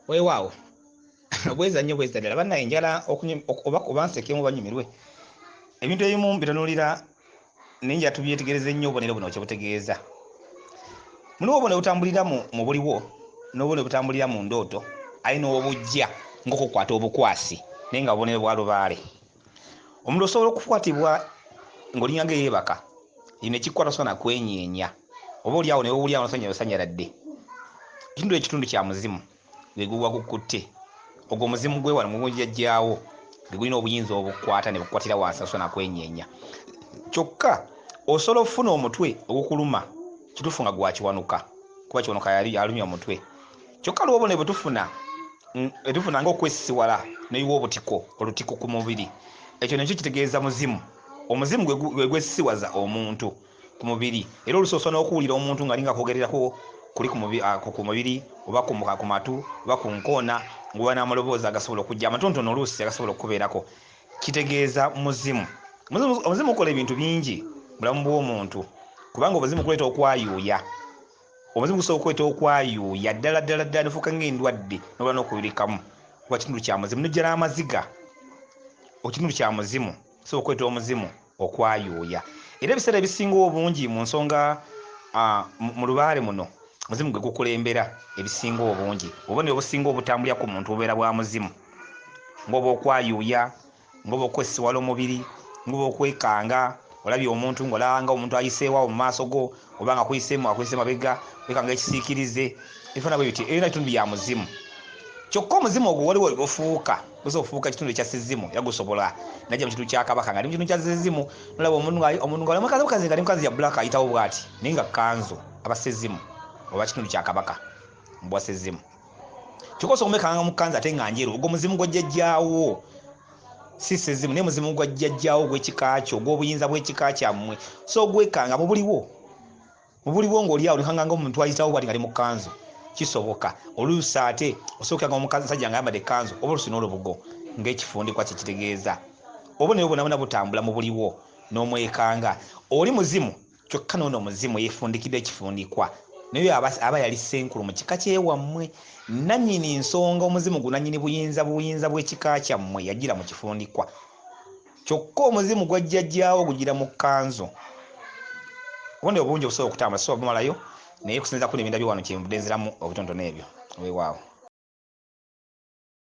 Weewaawo, bweza nnyo, bweza ddala. Bannaye, njala oba obansekemu banyumirwe. Ebintu ebimu mbitunuulira naye njala tubyetegereze nnyo obubonero buno kyebutegeeza. Mulimu obubonero butambulira mu buliwo, n'obubonero butambulira mu ndooto, aye n'obujja ng'okukwata obukwasi, naye nga bubonero bwa lubaale. Omuntu osobola okukwatibwa ng'olinga ng'eyeebaka, eno ekikukwata osobola nakwenyeenya, oba oli awo ne wewulira nga osanyaladde. Ekitundu ekitundu kya muzimu gwe guba gukutte. Ogwo omuzimu gwe wano mujjajjaawo gwe gulina obuyinza obukwata ne bukukwatira wansi osobola nakwenyeenya. Kyokka osobola okufuna omutwe ogukuluma, kituufu nga gwa Kiwanuka, kuba Kiwanuka yali alumya omutwe. Kyokka lw'obone bwe tufuna tufuna ng'okwesisiwala n'oyiwa obutiko, olutiko ku mubiri, ekyo nakyo kitegeeza muzimu. Omuzimu gwe gwesisiwaza omuntu ku mubiri. Era oluusi osobola n'okuwulira omuntu ng'alinga akwogererako kuli ku mubiri oba ku matu oba ku nkoona, ng'oba n'amaloboozi agasobola okujja amatonotono oluusi agasobola okukubeerako. Kitegeeza muzimu. Omuzimu gukola ebintu bingi mu bulamu bw'omuntu, kubanga omuzimu guleeta okwayuuya. Omuzimu gusobola okuleeta okwayuuya ddala ddala ddala, nofuuka ng'endwadde n'oba n'okubirikamu, kuba kitundu kya muzimu. Nojja n'amaziga, ekitundu kya muzimu kisobola okuleeta omuzimu okwayuuya. Era ebiseera ebisinga obungi mu nsonga mu lubaale muno, omuzimu gwe gukulembera ebisinga obungi. Obubonero obusinga obutambulira ku muntu bubeera bwa muzimu, ng'oba okwayuuya, ng'oba okwesiwala omubiri, ng'oba okwekanga. Olabye omuntu ng'olaba nga omuntu ayiseewo awo mu maaso go, oba nga akuyiseemu, akuyise mabega, wekanga ekisiikirize, ebifaanana bwe bityo, ebyo bitundu bya muzimu. Kyokka omuzimu ogwo waliwo ofuuka, gusobola okufuuka ekitundu ekya sizimu, era gusobola najja mu kitundu kya kabaka nga ali mu kitundu kya sizimu, nolaba omuntu nga mukazi, mukazi nga ali mukazi ya black ayitawo bw'ati, naye nga kanzu aba sizimu oba kitundu kya kabaka mbwa sizimu. Kyokka osobola omwekanga mu kanzu ate nga njeru, ogwo muzimu gwa jjajjaawo, si sizimu, naye muzimu gwa jjajjaawo ogw'ekika kyo, ogw'obuyinza bw'ekika kyammwe. So ogwekanga mu buliwo, mu buliwo ng'oli awo olekanga ng'omuntu ayitawo bw'ati nga ali mu kanzu, kisoboka. Oluusi ate osobola okukanga omukazi omusajja ng'ayambadde ekkanzu oba oluusi n'olubugo ng'ekifundikwa kye kitegeeza. Obubonero bwonna bwonna butambula mu buliwo n'omwekanga. Oli muzimu, kyokka n'ono omuzimu yeefundikidde ekifundikwa, naye aba yali ssenkulu mu kika ky'ewammwe, nnannyini nsonga. Omuzimu gu nannyini buyinza, buyinza bw'ekika kyammwe yagira mu kifundikwa. Kyokka omuzimu gwa jjajjaawo gugira mu kkanzu. Obubonero bungi obusobola okutambula, sisobola bumalayo, naye okusinziira ku bino ebindabye wano kyenvudde nziramu obutonotono ebyo. Weewaawo.